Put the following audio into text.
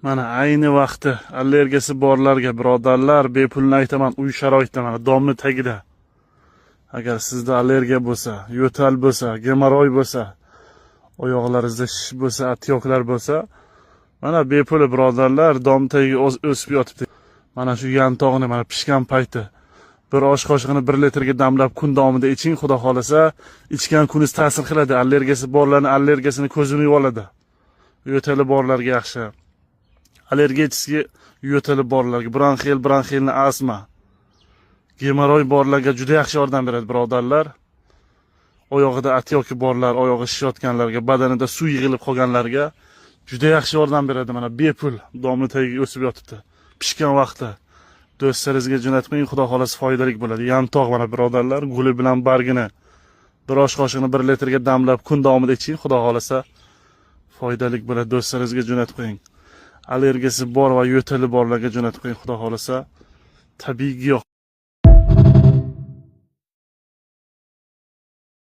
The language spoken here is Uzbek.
Mana ayni vaqti allergiyasi borlarga, birodarlar, bepulni aytaman, uy sharoitida, mana domni tagida. Agar sizda allergiya bo'lsa, yo'tal bo'lsa, gemoroy bo'lsa, oyoqlaringizda shish bo'lsa, отёк lar bo'lsa, mana bepul, birodarlar, dom tagiga o'sib yotibdi. Mana shu yantog'ni, mana pishgan payti bir osh qoshig'ini 1 litrga damlab kun davomida iching, xudo xohlasa, ichgan kuningiz ta'sir qiladi. Allergiyasi borlarni allergiyasini ko'zini yuvib. Yo'tali borlarga yaxshi. Аллергический yo'tali borlarga, bronxel, бронхиальный astma, gemoroy borlarga juda yaxshi yordam beradi, birodarlar. Oyog'ida отёк i borlar, oyog'i shishayotganlarga, badanida suv yig'ilib qolganlarga juda yaxshi yordam beradi. Mana bepul domni tagiga o'sib yotibdi. Pishgan vaqti do'stlaringizga jo'natib qo'ying, xudo xohlasa, foydali bo'ladi. Yantoq, mana, birodarlar, guli bilan bargini bir osh qoshig'ini 1 litrga damlab kun davomida iching, xudo xohlasa, foydali bo'ladi. Do'stlaringizga jo'natib qo'ying. Allergiyasi bor va yo'tali borlarga jo'natib qo'ying, xudo xohlasa. Tabiiy giyoh.